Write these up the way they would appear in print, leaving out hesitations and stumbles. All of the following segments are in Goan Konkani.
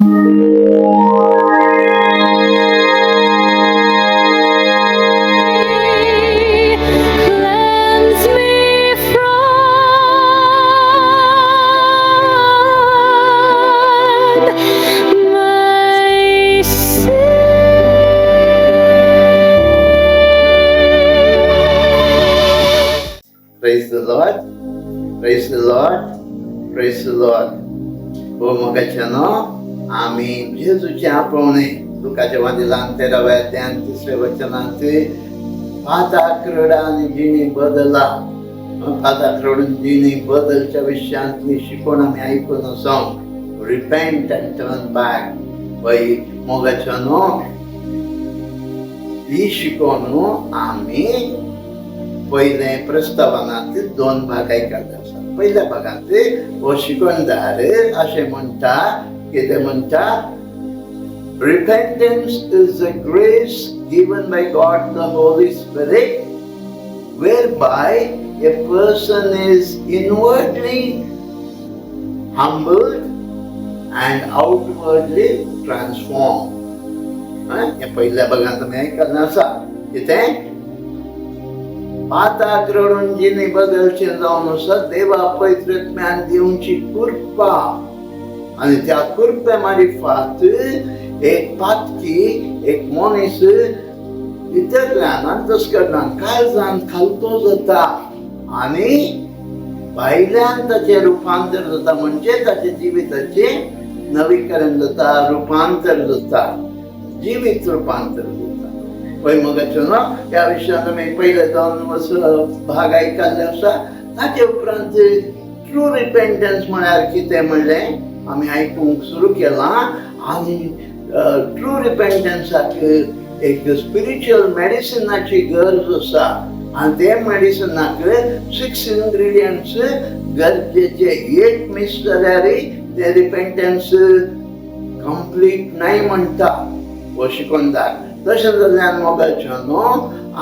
Cleanse me from my sin. Praise the Lord, praise the Lord, praise the Lord. हो मोगाच्यानो, आमी जेजूचें आपोवणें लुकाच्या वांदिलान 13व्या अध्यायान 3ऱ्या वचनांत पाताक रडा आनी जिणी बदला, पाताक रडून जिणी बदलच्या विशयांतली शिकवण आमी आयकून आसा. Repent and turn back. पळय मोगाच्यानो, ही शिकवण आमी पयलें प्रस्तावनांत 2 भाग आयकल्ले आसा. पयल्या भागांत हो शिकवणदार अशें म्हणटा, कितें म्हणटा? Repentance is a grace given by God the Holy Spirit, whereby a person is inwardly humbled and outwardly transformed. हें पयल्या भागांत आमी आयकल्लें आसा. कितें? पाताक रडून जिणी बदलचें जावन आसा देवा पवित्र दिवची कृपा, आनी त्या कृपे मारिफात एक पातकी एक मनीस भितरल्यान अंतस्करणान काळजान खालतो जाता आनी भायल्यान ताचें रुपांतर जाता, म्हणजे ताचें जिविताचें नवीकरण जाता, रुपांतर जाता, जिवीत रुपांतर जाता. पळय मोगाचो न्हू, ह्या विशयान आमी पयले 2 भाग आयकल्ले आसा. ताचे उपरांत ट्रू रिपेंटन्स म्हळ्यार कितें म्हणलें आमी आयकूंक सुरू केलां. आनी ट्रू रिपेंटन्साक एक स्पिरिच्युअल मेडिसिनाची गरज आसा आनी ते मेडिसिनाक 6 इन्ग्रिडियंट्स गरजेचे. एक मिस जाल्यार ते रिपेंटन्स कंप्लीट नाय म्हणटा हो शिकोनदार. तशें जाल्ल्यान मोगाच्यो न्हू,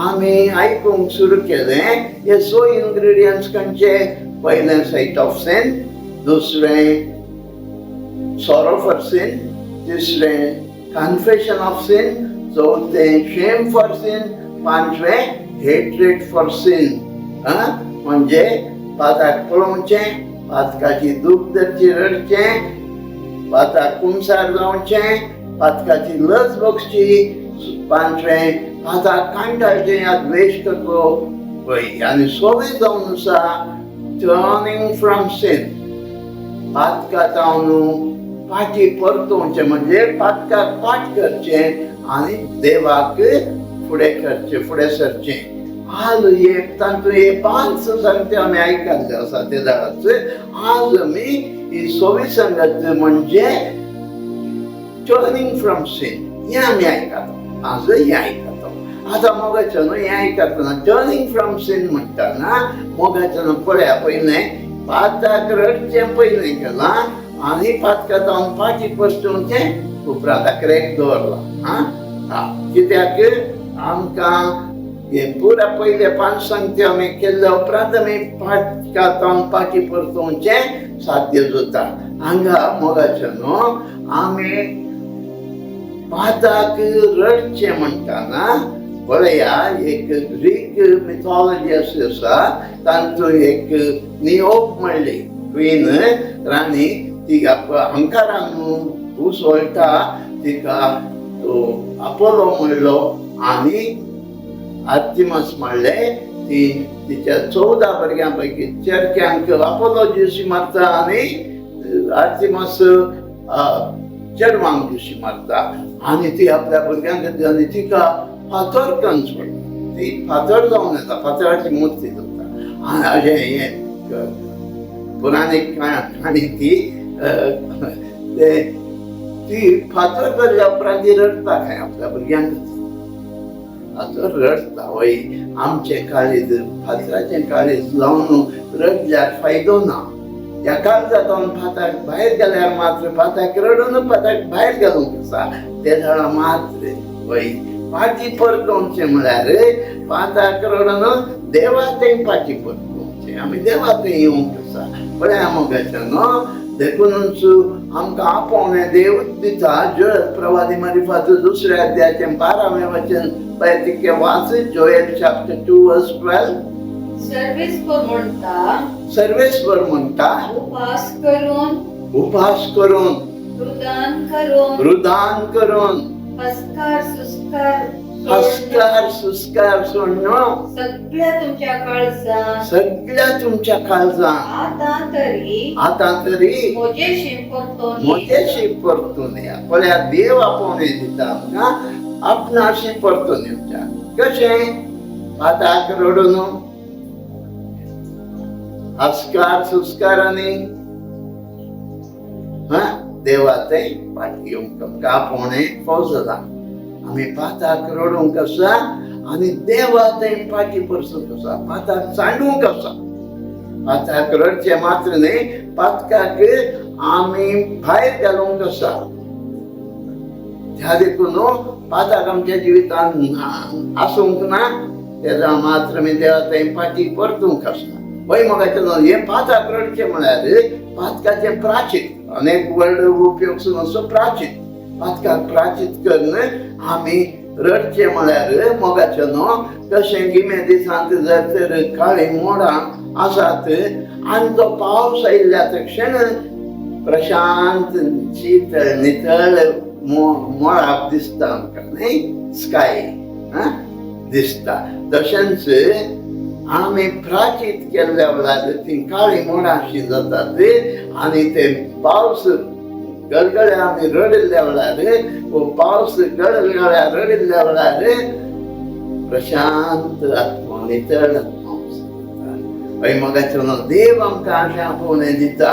आमी आयकूंक सुरू केलें हे 6 इन्ग्रिडियंट्स खंयचे? पयलें सायट ऑफ सिन, दुसरें सॉरो फॉर सिन, तिसरें कन्फेशन ऑफ सिन, चवथें शेम फॉर सिन, पांचवें हेट्रेड फॉर सिन. म्हणजे पाताक पळोवचें, पातकाची दूख धरची रडचें, पाताक कुमसार जावचें, पातकाची लज भोगची, पांचवें पाताक कांटाळचें या द्वेश करचो. पळय, आनी सवें जावन आसा टर्निंग फ्रॉम सिन, पातका जावन पाटी परतोवचें, म्हणजे पातकाक पाट करचें आनी देवाक फुडें करचें, फुडें सरचें. आज एक तातूंत हे 5 सांगते आमी आयकल्ले आसा ते दाराच. आज आमी ही सवी संगत म्हणजे टर्निंग फ्रॉम सिन हें आमी आयकता. आज हें आयकता. आतां मोगाचो न्हू, हें आयकतना टर्निंग फ्रॉम सिन म्हणटना मोगाचो न्हू, पळया, पयलें पाताक रडचें पयलें केलां आनी पातका जावन पाटी परतुवचें उपरांत अकरेक दवरलां. आं, कित्याक आमकां हें पुरा पयले 5 सांगते आमी केल्ल्या उपरांत आमी पातका जावन पाटी परतुवचें साध्य जाता. हांगा मोगाचो न्हू, आमी पाताक रडचें म्हणटना पळया, एक ग्रीक मिथॉलॉजी अशी आसा, तातूंत एक निओब म्हणली क्वीन राणी, ती अहंकारान उसळटा, तिका तो अपोलो म्हणलो आनी आर्तिमस म्हणलें. ती तिच्या 14 भुरग्यां पैकी चेरक्यांक अपोलो ज्युशी मारता आनी आर्तिमस चेडवांक ज्युशी मारता आनी ती आपल्या भुरग्यांक आनी तिका फातर करून सोडटा. ती फातर जावन येता, फातराची मूर्ती जाता. आनी अशें हें पुराणीक काणी. ती ते ती फातर जाल्ल्या उपरांत ती रडटा खंय आपल्या भुरग्यांक. फातर रडटा वय. आमचें काळीज फातराचें काळीज लावन रडल्यार फायदो ना. ह्या काळजांत फाताक भायर गेल्यार मात्र, फाताक रडून फाताक भायर घालूंक आसा ते झाडां मात्र वय. फाटी परतोवचें म्हळ्यार फाताक रडून देवा थंय फाटी परतोवचें, आमी देवा थंय येवंक आसा. पळया मोगाच्या न्हू, देखूनच आमकां आपोवणें देव दिता. जोएल प्रवादी मारिफात दुसऱ्या अध्यायाचें 12वें वचन पळय तितकें वाच. Joel chapter 2 verse 12. सर्वेस्पर म्हणता, सर्वेस्पर म्हणटा, उपास करून, उपास करून, रुदान करून, रुदान करून, हस्कार सुस्कार, हस्कार सुस्कार सोडून, सगळ्या तुमच्या काळजान, सगळ्या तुमच्या काळजान, आतां तरी, आतां तरी म्हजेशी परतून, म्हजेशी परतून या. पळया, देव आपोवणें दिता आमकां आपणाशी परतून येवच्या. कशें? हाताक रडून, हस्कार सुस्कारांनी हा देवा थंय फाटी येवंक आमकां आपोवणें फौज जाता. आमी पाताक रडूंक आसा आनी देवा थंय फाटी परसूंक आसा, पाताक सांडूंक आसा. पाताक रडचें मात्र न्हय, पातकाक आमी भायर घालूंक आसा. ह्या देखून पाताक आमच्या जिवितांत आसूंक ना तेन्ना मात्र आमी देवा थंय फाटी परतूंक आसा. वय मोगाचें हें पाताक रडचें म्हळ्यार पातकाचें प्राचीत, अनेक वर्ड उपयोग असो प्राचीत, पातकाक प्राचीत करून आमी रडचें म्हळ्यार मोगाचें न्हू कशें गिमे दिसांत जर तर काळीं मोडां आसात आनी तो पावस आयिल्ल्या क्षण प्रशांत शीतळ नितळ मळाप दिसता आमकां न्हय, स्काय दिसता. तशेंच आमी प्राचीत केल्ल्या वेळार ती काळीं मोडां अशीं जातात आनी ते पावस गळगळ्या आमी रडिल्ल्या वेळार, पावस गळगळ्या रडिल्ल्या वेळार प्रशांत आत्मो, नितळ आत्मो. हय मोगाचो, देव आमकां अशें आपोवणें दिता.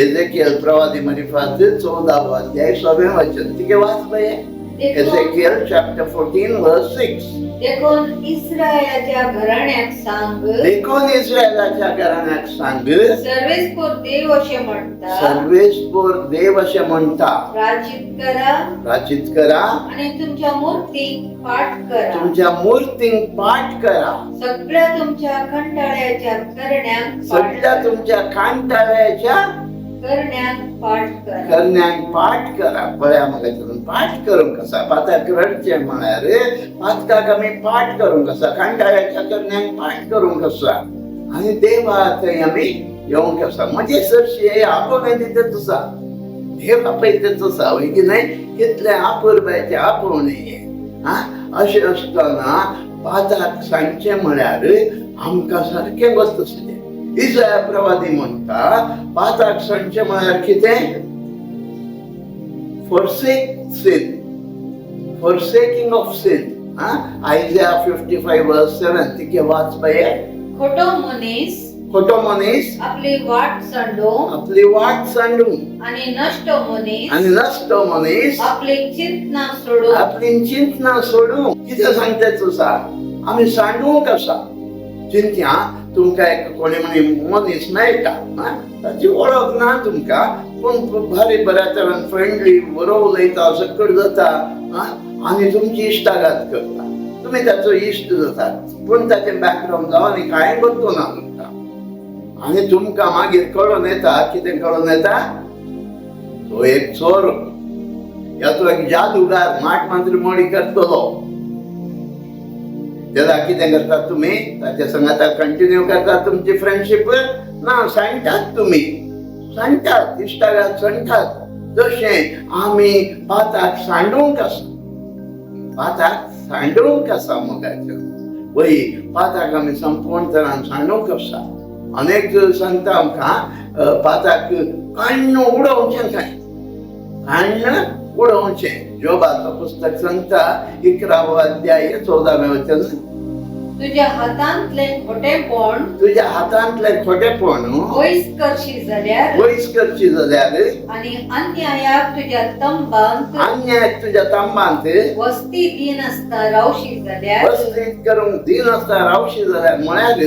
एझेकियल प्रवादी मारिफात 14वो अध्याय 6वें वचन तिके वाच पळय. Ezekiel chapter 14 verse 6. देखून इस्रायलाच्या घराण्याक सांग, देखून इस्रायलाच्या घराण्याक सांग, सर्वेस्पर देव अशें म्हणटा, सर्वेस्पर देव अशें म्हणटा, प्राचीत करा, प्राचीत करा आनी तुमच्या मूर्तीक पाठ करा, तुमच्या मूर्तींक पाठ करा, सगळ्या तुमच्या कंटाळ्याच्या करण्यांक, सगळ्या तुमच्या कांटाळ्याच्या करण्यांक पाठ करा, करण्यांक पाठ करा. पळया म्हाका पाठ करूंक आसा. पाताक रडचें म्हळ्यार पातकाक आमी पाठ करूंक आसा, कांटाळ्याच्या करण्यांक पाठ करूंक आसा आनी देवा थंय आमी येवंक आसा. म्हजे सरशी हे आपोवणें दितच आसा, देव आपयतच आसा, वय की न्हय? कितलें आपुरबायचें आपोवणें हें. आं, अशें आसतना पाताक सांगचें म्हळ्यार आमकां सारकें गोस्त आसलें. इसाया प्रवादी म्हणटा पाताक सांगचें म्हळ्यार कितें? Forsake sin, forsaking of sin. Isaiah 55 verse 7 तिके वाच पळय. खोटो मनीस, खोटो मनीस आपली वाट सांडून, आपली वाट सांडून, आनी नश्ट मनीस आनी नश्ट मनीस आपली चिंतना सोडून, आपली चिंतना सोडून. कितें सांगता तुसा? आमी सांडूंक आसा चिंत्या. तुमकां एक कोणी म्हणी मनीस मेळटा, ताची वळख ना तुमकां, पूण भारी बऱ्या तरान फ्रेंडली, बरो उलयता, सकट जाता आनी तुमची इश्टागात करता, तुमी ताचो इश्ट जातात, पूण ताचें बॅकग्रावंड जावं आनी कांय बदलू ना तुमकां. आनी तुमकां मागीर कळोन येता, कितें कळोन येता? तो एक चोर या तो एक जादूगार, माट मंत्र मोडी करतलो. तेन्ना कितें करतात तुमी? ताच्या संगाता कंटिन्यू करतात तुमची फ्रेंडशीप ना, सांगतात तुमी, सांगतात, इश्टागात सांगतात. तशें आमी पाताक सांडूंक आसा, पाताक सांडूंक आसा मोगाचें. वय, पाताक आमी संपूर्ण तरान सांडूंक आसा. अनेक सांगता आमकां पाताक काण्ण उडोवचें, कांय काण्ण उडोवचें. जोबाचो पुस्तक सांगता 11वो अध्याय 14वें वचन, तुझ्या हातांतलें खोटेपण, तुझ्या हातांतलें खोटेपण पयस करशी जाल्यार, पयस करची जाल्यार, आनी अन्यायाक तुज्या तंबांत, अन्याय तुज्या तांबांत वस्ती दिनासतना रावशी जाल्यार, वस्तीत करूंक दिनासतना रावशी जाल्यार, म्हळ्यार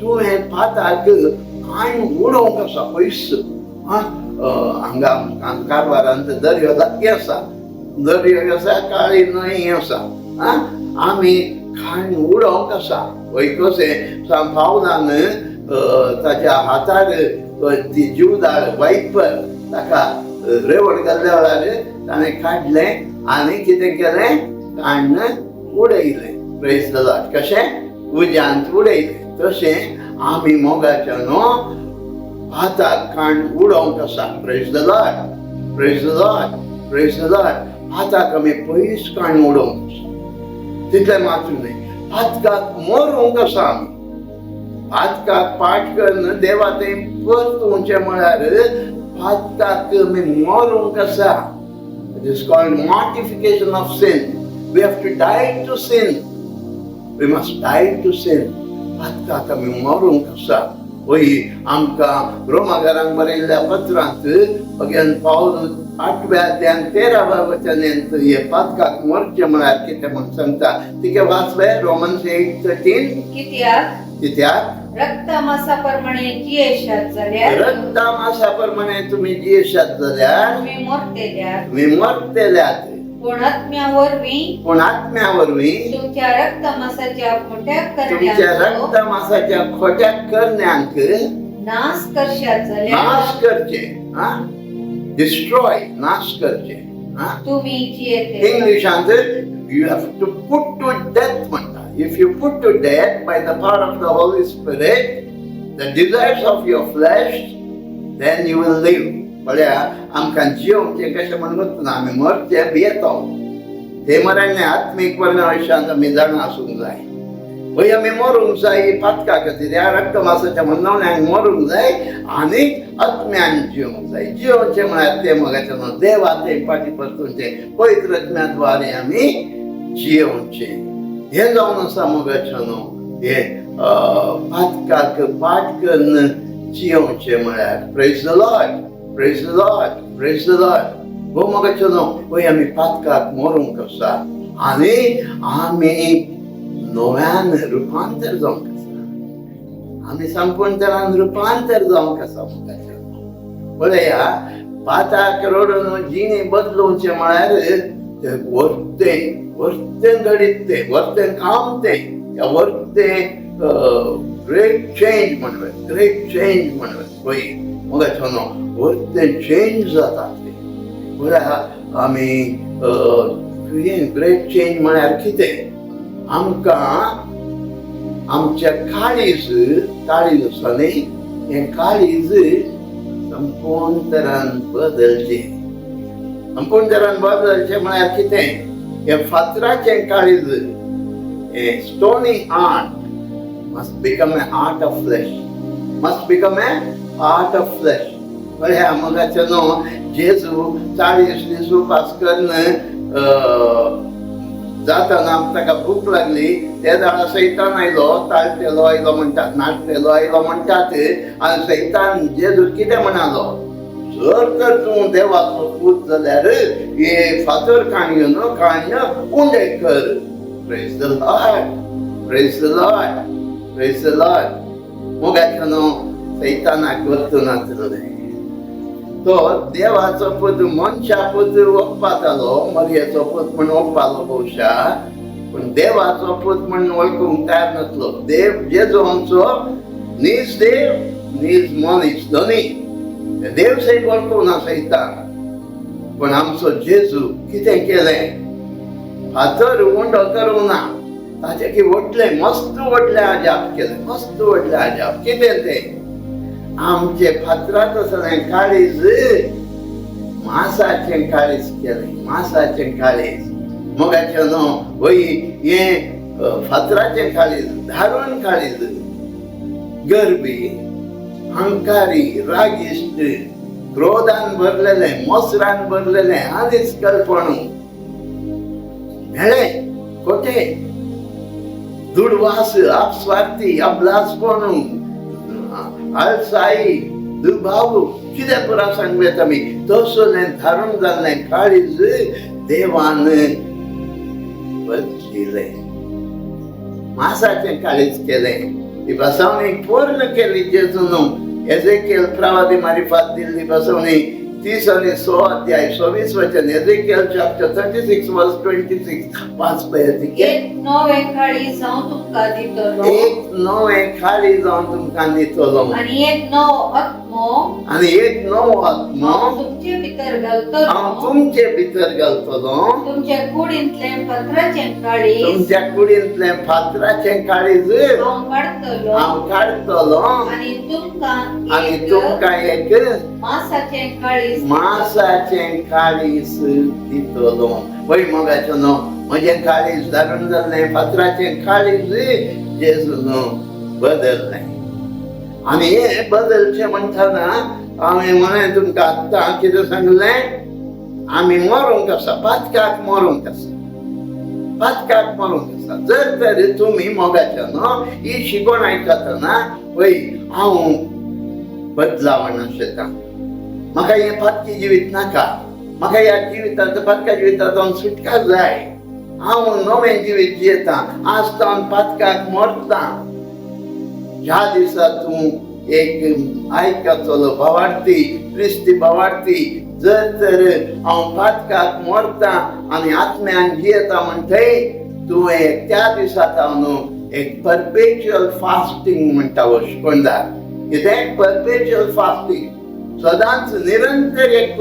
तुवें पाताक कांय उडोवंक आसा पयस. हांगा कारवारांत दर्यो लागीं आसा, दर्यो आसा, काळी न्हंय आसा. आमी खाण उडोवंक आसा. वय कशें पावलान ताच्या हातार ती जिवदाळ वायपर ताका रेवड घाल्ल्या वेळार ताणें काडलें आनी कितें केलें, काण्ण उडयलें. प्रेज the Lord. कशें उज्यांत उडयलें तशें आमी मोगाच्या न्हू हाताक काण उडोवंक आसा. Praise the Lord, praise the Lord, praise the Lord. हाताक आमी पयस काण उडोवंक आसा. तितलें मात्र न्हय, पातकाक मरूंक आसा आमी. पातकाक पाठ करून देवा थंय परतुवचें म्हळ्यार पातकाक आमी मरूंक आसा. It is called mortification of sin. We have to die to sin. We must die to sin. पातकाक आमी मरूंक आसा. वय आमकां रोमागारांक बरयल्ल्या पत्रांत अगेन पावल 8व्या अध्यायान 13व्या वचनेंत हे पातकाक मरचें म्हळ्यार कितें म्हूण सांगता. तिके वाचले रोमन्स 8:13. कित्याक कित्याक रक्ता मासा प्रमाणे जियेशात जाल्यार रक्ता मासा प्रमाणे तुमी जियेशात जाल्यार तुमी मरतेल्यात, तुमी मरतेल्यात, पूण आत्म्या वरवीं पूण आत्म्या वरवीं तुमच्या रक्ता मासाच्या खोट्या तुमच्या करण्यांचो रक्ता मासाच्या खोट्या करण्यांक नाश करशात जाल्यार नाश करचे, हा, डिस्ट्रॉय, नाश करचे, हा. तुमी जियेते. इंग्लिशांत you have to put to death म्हणटा. If you put to death by the power of the Holy Spirit the desires of your flesh, then you will live. पळया, आमकां जियोवचें कशें म्हण ना, आमी मरचे भियेतो. ते मरणे आत्मीक मरणा विशयांत आमी जाणा आसूंक जाय. वय आमी मरूंक जाय पातका खातीर, ह्या रक्तमासाच्या म्हणण्याक मरूंक जाय आनी आत्म्यान जिवंक जाय. जिवचें म्हळ्यार तें मोगाचें न्हू देवा तें फाटीं परतुवचें पवित्र आत्म्या आमी जियोवचें. हें जावन आसा मोगाचें न्हू हें पातकाक पाठ करून जियोवचें म्हळ्यार. Praise the Lord, praise the Lord, praise the Lord. हो मोगाचें न्हू वय आमी पातकाक मरूंक आसा आनी आमी नव्यान रुपांतर जावंक आसा. आमी संपूर्ण रुपांतर जावंक आसा मोगाचें. पळया, पाताक रडून जिणी बदलुवचें म्हळ्यार तें वर्तें वर्तें घडीत तें वर्तें काम तें ह्या वर्तें ग्रेट चेंज म्हणवे, ग्रेट चेंज म्हणवे. पळय मोगाचें न्हू वर्तें चेंज जाता तें. पळया आमी ग्रेट चेंज म्हळ्यार कितें, आमकां आमच्या काळीज, काळीज आसा न्ही, हें काळीज संपूर्ण तरान बदलचें. संपूर्ण तरान बदलचें म्हळ्यार कितें, हें फातराचें काळीज, हें stony heart must become a heart of flesh, must become a heart of flesh. पळया मोगाचें न्हू जेजू 40 दीस उपास करून जाताना ताका भूक लागली. ते वेळार सैतान आयलो, ताळटेलो आयलो म्हणटात, नाटलेलो आयलो म्हणटात. आनी सैतान जेजू कितें म्हणालो, जर तर तूं देवाचो पूत जाल्यार हे फातर काणयो न्हू काण्य उंडे कर. Praise the Lord, praise the Lord, praise the Lord. मोगाचें न्हू सैतानाक वचूं नासलें. तो देवाचो पूत मनशा पूत वळखपातालो, मरयेचो पूत म्हण वळखपालो बहुशा, पूण देवाचो पूत म्हण वळखूंक तयार नासलो. देव जेजू आमचो नीज देव नीज मनीस दोनी देव सयत वळखूंक ना सैतान. पूण आमचो जेजू कितें केलें, फातर उंडो करूंक ना, ताचें की व्हडलें मस्त व्हडलें अजाप केलें, मस्त व्हडलें अजाप. कितें तें, आमचे फातरात आसलें काळीज मासाचें काळीज केलें, मासाचें काळीज. मोगाचें न्हू वय हें फातराचें काळीज धारून काळीज, गरबी, अहंकारी, रागिश्ट, क्रोधान भरलेलें, मोसरान भरलेलें, आनीच कल्पणू मेळें खोटें, दुडवास, आपस्वार्थी, अबलासपणू, आळसाई, दुबाव, कितें पुरा सांगलें आमी. तसलें धारून जाल्लें काळीज देवान बदलिलें, मासाचें काळीज केलें. ती बसवणी पूर्ण केली जेजून एजेकियल प्रवादी मारिफात दिल्ली बसवणी 30 आनी 6 अध्याय 26 वचन, एजेकियल चॅप्टर 36 वर्स 26 वाच पळय तिके. एक नवें काळीज हांव तुमकां दितलो एक नवें काळीज हांव तुमकां दितलो आनी एक नवो आत्मो आत्मो आनी एक नवो आत्मो हांव तुमचे भितर घालतलो. हांव तुमचे भितर घालतलो. तुमच्या कुडींतलें पत्राचें काळीज तुमच्या कुडींतलें फातराचें काळीज हांव काडटलो हांव काडटलो आनी तुमकां आनी एक तुमकां एक मासाचें काळीज मासाचें काळीज दितलो. वय मोगाचो न्हू, म्हजें काळीज धारून जाल्लें फातराचें काळीज जेजून बदललें. आनी हें बदलचें म्हणटना हांवें म्हणलें तुमकां आत्तां कितें सांगलें, आमी मरूंक आसा, पातकाक मरूंक आसा, पातकाक मरूंक आसा. जर तर तुमी मोगाच्या न्हू ही शिकवण आयकतना वय हांव बदलावण आसता, म्हाका हें पातकी जिवीत नाका, म्हाका ह्या जिवितांत पातका जिवितांत सुटका जाय, हांव नवें जिवीत जियेतां, आज तावन पातकाक मरतां. ह्या दिसा तूं एक आयकतलो भावार्थी, क्रिस्ती भावार्थी, जर तर हांव पातकाक मरतां आनी आत्म्यान जियेता म्हणटय, तुवें त्या दिसा तावन एक परपेच्युअल फास्टींग म्हणटा शिकोणदार. कितें परपेच्युअल फास्टींग? सदांच निरंतर एक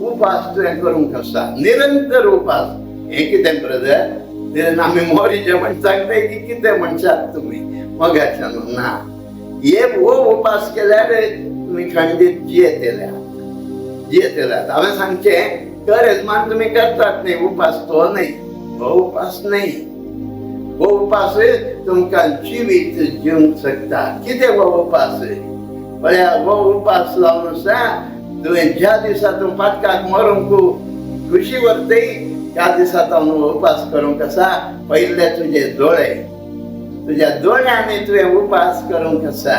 उपास तुवें करूंक आसा, निरंतर उपास. हें कितें ब्रदर, आमी मोरीचें म्हण सांगताय की कितें म्हणशात तुमी मोगाच्यान? ना, हे हो उपास केल्यार तुमी खंडीत जियेतल्यात, जियेतल्यात. हांवें सांगचें कर येजमान तुमी करतात न्ही उपास, तो न्ही, हो उपास न्ही. हो उपास तुमकां जिवीत जिवंक शकता. कितें हो उपास? पळया, हो उपास जावन आसा, तुवें ज्या दिसा तूं पातकाक मरूंक खुशी व्हरतय त्या दिसा तावन हो उपास करूंक आसा. पयले तुजे दोळे, तुज्या दोळ्यांनी तुवें उपास करूंक आसा,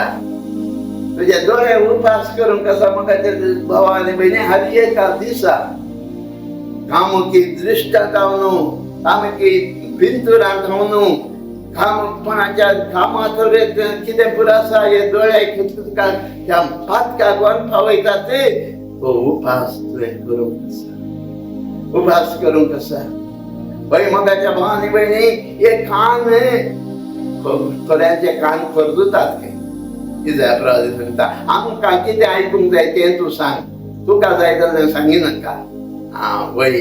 तुजे दोळे उपास करूंक आसा. म्हाका ते भावा आनी भयणी, हर एका दिसा कामुकी दृश्टां जावन, कामुकी पिंतुरां जावन, कामपणाच्या कामाचो कितें पुरो आसा, हे दोळे तुका त्या पातकाक व्हरून पावयता, ते तो उपास तुवें करूंक आसा, उपास करूंक आसा. पळय मोगाच्या भावा आनी भयणी, हे कान थोड्यांचे कान खरजुतात खंय. कितें अपराधी सांगता आमकां, कितें आयकूंक जाय तें तूं सांग, तुका जाय जाल्यार सांगिनाका. आं वय,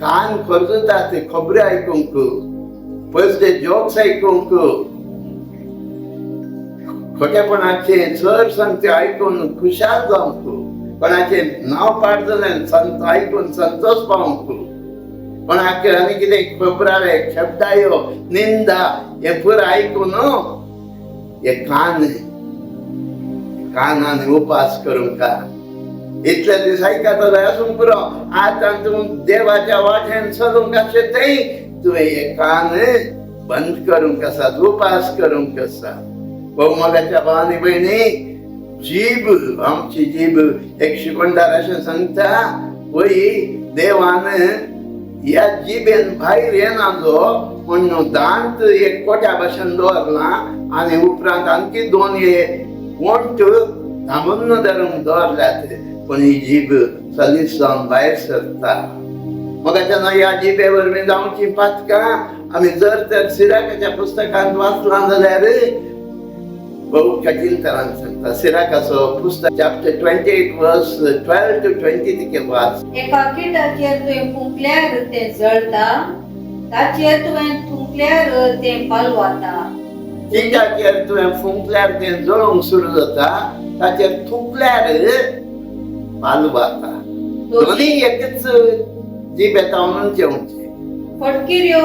कान खरजुतात खबऱ्यो आयकूंक, पयशे जोक्स आयकूंक, खोटेपणाचे चड सांगते आयकून खुशाल जावंक, कोणाचें नांव पाड जालें संत आयकून संतोष पावंक, कोणाक आनी कितें खबराळे शब्दायो निंदा हें पुरो आयकून हे कान, कानान उपास करूंक. इतले दीस आयकतलो आसूंक पुरो, आतां तूं देवाच्या वाटेन चलूंक आशें थंय तुवें हे कान बंद करूंक आसा, उपास करूंक आसा. मोगाच्या भावानी भयणी, जीब, आमची जीब एक शिकवणदार अशें सांगता, वय देवान ह्या जिबेन भायर येना जो म्हण दांत एक कोट्या भशेन दवरला आनी उपरांत आणखी दोन हे वंट थांबून धरून दवरल्यात, पूण ही जीब सलीस जावन भायर सरता. मोगाच्या ह्या जिबे वरवीं जावची पातकां आमी जर तर सिराकाच्या पुस्तकांत वाचलां जाल्यार बहु कठीण तरान सांगता. सिराकाचो पुस्तक chapter 28 verse 12 to 20 वाच. एका किटाचेर तुवें फुंकल्यार तें जळता, ताचेर तुवें थुंकल्यार तें पालवाता. किटाचेर तुवें फुंकल्यार तें जळोवंक सुरू जाता, ताचेर थुकल्यार पालवाता. दोनी एकच जीब येता म्हणून जेवचे. फटकिऱ्यो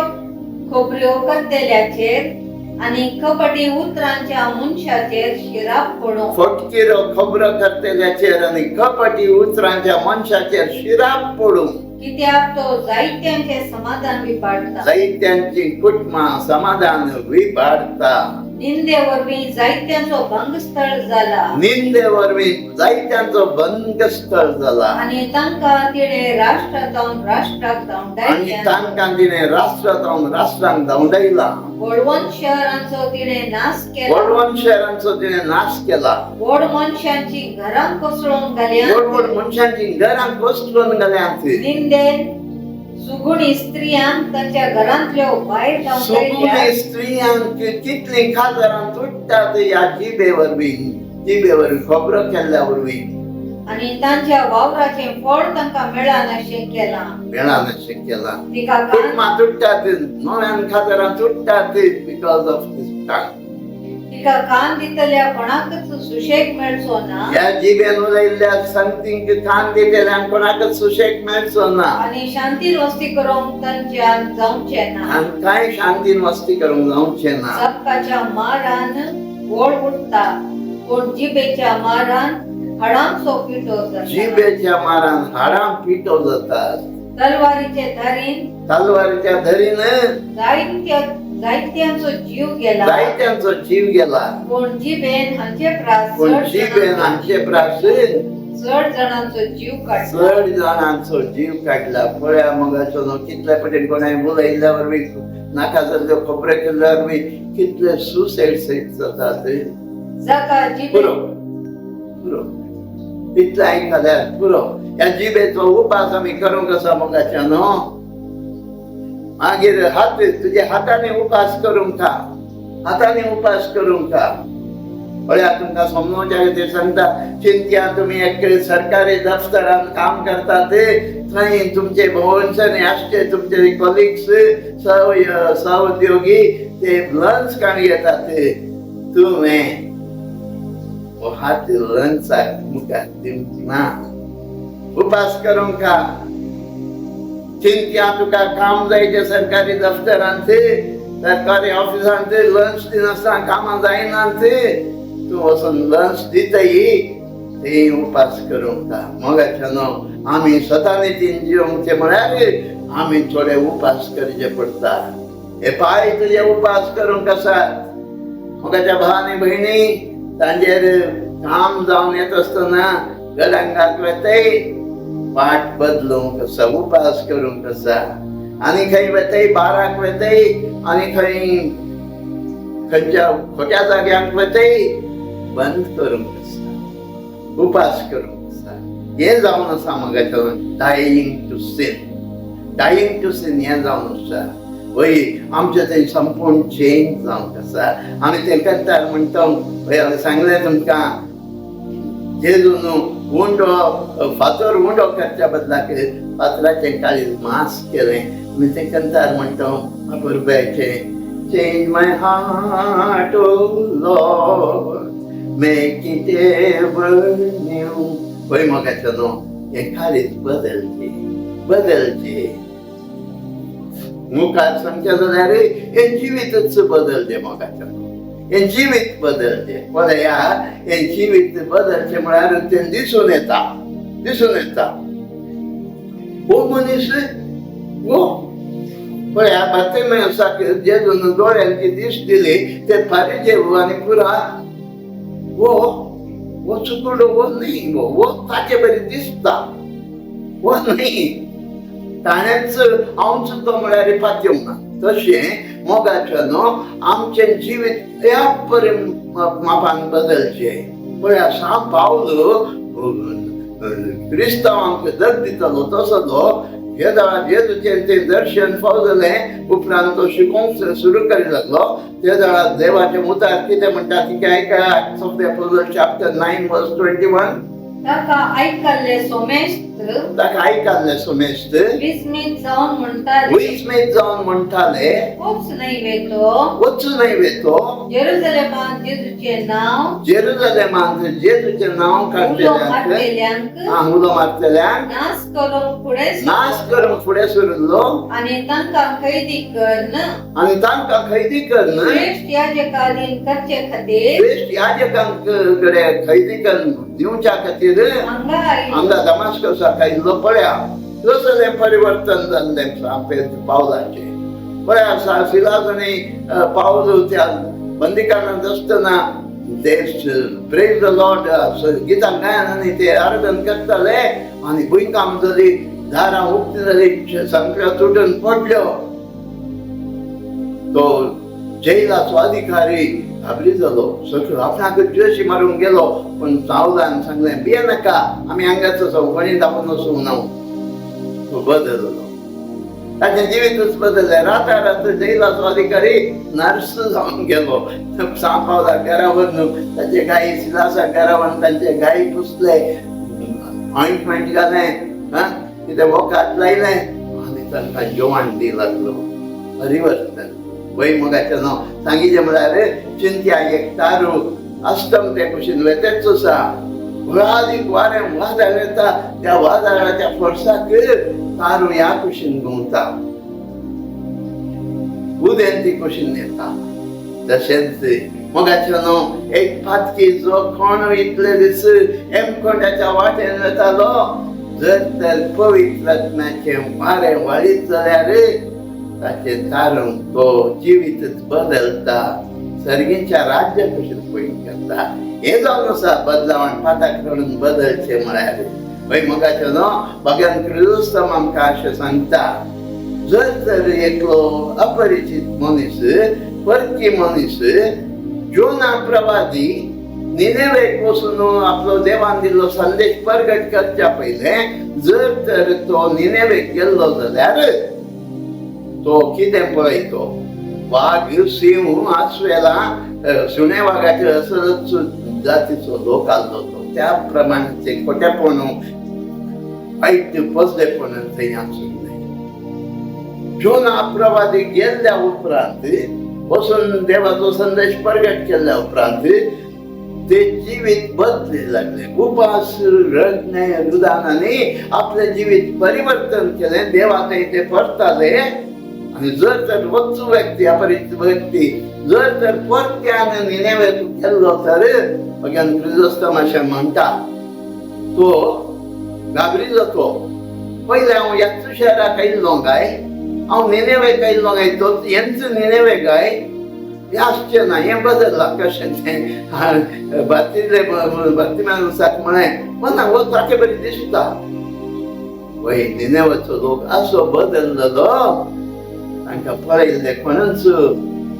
खबऱ्यो करतल्याचेर आनी कपटी उतरांच्या मनशाचेर शिराप पडूं. फटकिरो खबरो करतल्याचेर आनी कपटी उतरांच्या मनशाचेर शिराप पडूं. कित्याक तो जायत्यांचे समाधान विपाडता. जायत्यांची कुटुंबां समाधान विबाडता. निंदे वरवीं जायत्यांचो भंगस्थळ जाला. निंदे वरवीं जायत्यांचो भंगस्थळ जाला. आनी तांकां तिणें राष्ट्रांत राष्ट्राक आनी धांवडायल्यात. तांकां तिणें राष्ट्रांत राष्ट्रांक धांवडायला. बळवंत शहरांचो तिणें नाश केला. व्हड शहरांचो तिणें नाश केला. व्हड मनशांची घरां कोसळून घाल्यात. व्हड व्हड मनशांची घरां कोसळून घाल्यांत. निंदेन सुगुणी स्त्रियांक तांच्या घरांतल्यो भायर सुगुणी धांवडायल्यात. स्त्रियांक कितलीं काजारां तुट्टात ह्या जिबे वरवीं. जिबे वरवीं खबरो केल्ल्या वरवीं आनी तांच्या वावराचें फळ तांकां मेळनाशें केलां. मेळनाशें केलां. तिका कान कुटुंबां तुट्टात, नव्यान खाजरां तुट्टात because of this tongue. तिका कान दितल्या कोणाकच सुशेग मेळचो ना. ह्या जिबेन उलयल्ल्या संगतींक कान दितल्यांक कोणाकच सुशेग मेळचो ना. आनी शांती वस्ती करूंक तांच्यान जावचें ना. आनी कांय शांतीन मस्ती करूंक जावचें ना. चाबकाच्या मारान गोळ उठता, पूण जिबेच्या मारान हाडांचो पिठो जाता. जिबेच्या मारान हाडां पिठो जातात. तलवारीचे धारीन तलवारीच्या धरीन जायत्यांचो जीव गेला. जायत्यांचो जीव गेला. पूण जिबेन हांचे प्रास पूण चड जिबेन हांचे प्रास चड जाणांचो जीव काडला. चड जाणांचो जीव काडला. पळया मगाचो न्हू कितले पटेन कोणाय उलयल्ल्या वरवीं, नाका जाल्ल्यो खबरो केल्ल्या वरवीं कितले सुसायड जातात. जाका जिबे पुरो पुरो, इतलें आयकल्यार पुरो. ह्या जिबेचो उपास आमी करूंक आसा मोगाच्या न्हू. मागीर हात, तुज्या हातांनी उपास करूंक खा, हातांनी उपास करूंक खा. पळया तुमकां समजोवच्या खातीर सांगता. चिंत्या तुमी एक सरकारी दफ्तरान काम करतात, थंय तुमचे भोवंसनी आसचे तुमचे कॉलिग्स, सहउद्योगी ते लंच काण घेतात. तुवें हो हात लंचाक मुखार दिवंक ना. उपास करूंक खा. चिंत्या तुका काम जायचे सरकारी दफ्तरांत, सरकारी ऑफिसांत, लंच दिनासतना कामां जायना, तूं वचून लंच दितय ते उपास करूंक खा. मोगाच्या न्हू, आमी स्वता नितीन जिवंक म्हळ्यार आमी थोडे उपास करचे पडटा. हे पांय तुजे उपास करूंक आसात. मोगाच्या भाव आनी भयणी, तांचेर काम जावन येत आसतना गडांगाक वेतय, वाट बदलूंक आसा, उपास करूंक आसा. आनी खंय वेतय, बाराक वेतय आनी खंय खंयच्या खोट्या जाग्यांक वेतय, बंद करूंक आसा, उपास करूंक आसा. हें जावन आसा मोगाच्या, Dying to sin, dying to sin हें जावन आसा. वय, आमचें तें संपूर्ण चेंज जावंक आसा. आमी तें करतात म्हणटा. वय, हांवें सांगलें तुमकां, जेजू न्हू उंडो फातर उंडो करच्या बदलाक फातराचें काळीज मास केलें. आमी तें करतात म्हणटा अपुरबायचें. Change my heart, O Lord, make it ever new. वय मोगाचो न्हू, हें काळीज बदलचें, बदलचें. मुखार सांगचें जाल्यार हें जिवीतच बदलचें. मोगाचें न्हू, हें जिवीत बदलचें. पळया, हें जिवीत बदलचें म्हळ्यार तें दिसून येता, दिसून येता. हो मनीस हो पळया, बार्तिमेवसाक जेजून दोळ्यांची दिश्ट दिली, ते फारीजेव आनी पुरा हो हो चुकडो हो न्ही, हो हो ताचे बरी दिसता, हो न्ही. ताणेंच हांवच तो म्हळ्यार पातयेवंक ना. तशें मोगाचें न्हू, आमचें जिवीत ह्या परी मापान बदलचें. पळया, सां पावल क्रिस्तांवांक दग दितालो तसो तो हे जेजूचें तें दर्शन फाव जालें उपरांत तो शिकोवंक सुरू करी लागलो. ते वेळार देवाचें उतार कितें म्हणटा ती आयका. Acts of the Apostles chapter 9 verse 21. ताका आयकल्ले सोमेस्त ताका आयकल्ले सोमेस्त विस्मीत जावन म्हणटाले, विस्मीत जावन म्हणटाले, वच न्हय वेतो वचू न्हय वेतो जेरुजलेमांत जेजूचें नांव जेरुजलेमांत जेजूचें नांव उलो काडटल्यांक मारतल्यांक हा, उलो मारतल्यांक नाश करूंक फुडें नाश करूंक फुडें सरिल्लो आनी तांकां कैदी करून आनी तांकां खैदी करून श्रेश्ठ याजकाधीन करचे खातीर श्रेश्ठ याजकांक कडे खैदी करून दिवच्या खातीर हांगा आयलो. हांगा दमास्कसाक आयिल्लो. पळया, कसलें परिवर्तन जाल्लें सामकें पावलाचें. पळया, सिलास आनी पावल त्या बंदीकारणांत आसतना ते प्रेज the Lord गितां गायन आनी ते आराधन करताले आनी भुंयकांप जाली, दारां उक्ती जाली, संकळ्यो तुटून पडल्यो. तो जैलाचो अधिकारी घाबरी जालो, सगळो आपणाक ज्वेशी मारूंक गेलो. पूण पावलान सांगलें, भिये नाका, आमी हांगाच चौकणी दाखोवन वचूंक ना. तो बदललो. ताचें जिवीतच बदललें. रातारात जैलाचो अधिकारी नर्स जावन गेलो. सांव पावलाक घरा व्हरून ताचे गायी, सिलासाक घरा व्हरून तांचे गायी पुसले, ऑइंटमेंट घालें, आं कितें वखद लायलें आनी तांकां जेवण दी लागलो. परिवर्तन वय मोगाचें न्हू सांगिचें म्हळ्यार चिंत्या एक तारू अस्तम ते कुशीन वेतेच आसा. व्हडादीक वारें वादळ येता, त्या वादळाच्या फोर्साक तारू ह्या कुशीन घुंवता, उदेंती कुशीन येता. तशेंच मोगाचें न्हू एक पातकी जो कोण इतले दीस हेमकोंडाच्या वाटेन वेतालो, जर तर पवित्र आत्म्याचें वारें वाळीत जाल्यार ताचें तारूं तो जिवीतच बदलता, सर्गीच्या राज्या कशें पयण करता. हें जावन आसा बदलावण, पाताक रडून बदलचें म्हळ्यार. वय मोगाचें न्हू भगवान क्रिस्तम आमकां अशें सांगता, जर तर एकलो अपरिचीत मनीस, परकी मनीस जोना प्रवादी निनेवेक वचून आपलो देवान दिल्लो संदेश परगट करच्या पयलें जर तर तो निनेवेक गेल्लो जाल्यार तो कितें पळयतो? वाग, सिंह, आसवेलां, सुणे वागाचे असलोच जातीचो लोक आसलो तो. त्या प्रमाणें खोटेपण, वायट पसलेपण थंय आशिल्लें. जोना प्रवादी गेल्ल्या उपरांत वचून देवाचो संदेश परगट केल्ल्या उपरांत ते जिवीत बदली लागले. उपास, रडणे, रुदानांनी आपलें जिवीत परिवर्तन केलें. देवा थंय ते परताले. आनी जर तर वच्चू व्यक्ती, अपरिचित व्यक्ती जर तर परत्यान निनेवेक गेल्लो तर भगवान क्रिस्तम अशें म्हणटा, तो घाबरिल्लो. तो पयलें हांव ह्याच शहराक आयिल्लो काय, हांव निनेवेक आयिल्लो काय, तो हेंच निनेवे काय, हें आसचें ना, हें बदल्लां कशें तें? बातिल्ले बातिम्यानुसाक म्हळें, पण हो ताचे बरी दिसता. वय निनेवाचो लोक असो बदललेलो, तांकां पळयल्ले कोणूच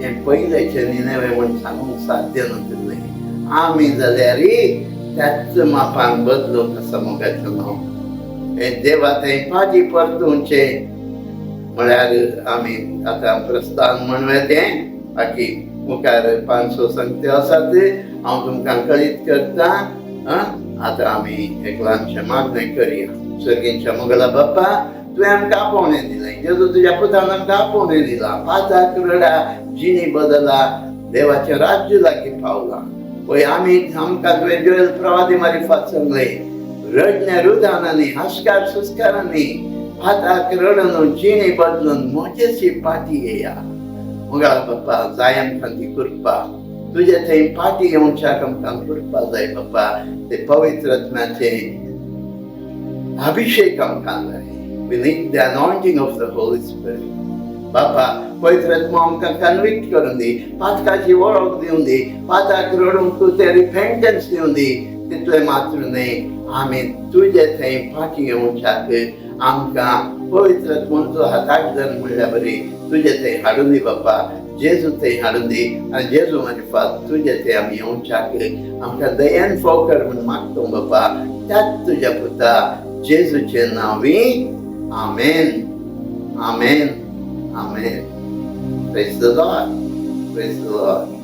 हें पयलेचें निनेवे म्हूण सांगूंक साध्य नाशिल्लें. आमी जाल्यार त्याच मापान बदलूंक आसा. मोगाचें न्हू हें देवा थंय फाटीं परतुवचें म्हळ्यार आमी आतां प्रस्थान म्हणूं तें. बाकी मुखार 500 संगते आसात, हांव तुमकां कळीत करता. आतां आमी एक ल्हानशें मागणें करया. सर्गींच्या मोगला बाप्पा, तुवें आमकां आपोवणें दिलें. जेजू तुज्या पुतान आमकां आपोवणें दिलां, पाताक रडा, जिणी बदला, देवाचें राज्य लागीं पावलां. पळय आमी आमकां तुवें जोयल प्रवादी मारिफात सांगलें, रडण्या रुदानांनी, हास्कार सुस्कारांनी पाताक रडून जिणी बदलून म्हजेची पाटी येया. मोगाळ बाप्पा, जाय आमकां ती कृपा. तुजे थंय पाटी येवच्याक आमकां कृपा जाय बाप्पा. ते पवित्र आत्म्याचे अभिषेक आमकां जाय. We need the anointing of the Holy Spirit. बापा, पवित्र आत्मा आमकां कन्विक्ट करून दी, पातकाची वळख दिवन दी, पाताक रडूंक तूं ते रिपेंटन्स दिवन दी. तितलें मात्र न्हय, आमी तुजे थंय फाटीं येवच्याक आमकां पवित्र आत्मोचो हाताक धर म्हणल्या बरी तुजे थंय हाडून दी बापा. जेजू थंय हाडून दी आनी जेजू मारिफात तुजे थंय आमी येवच्याक आमकां दयेन फोव कर म्हूण मागता बापा, त्याच तुज्या पुता जेजूचे नांवी. आमेन, आमेन, आमेन. Praise the Lord. Praise the Lord.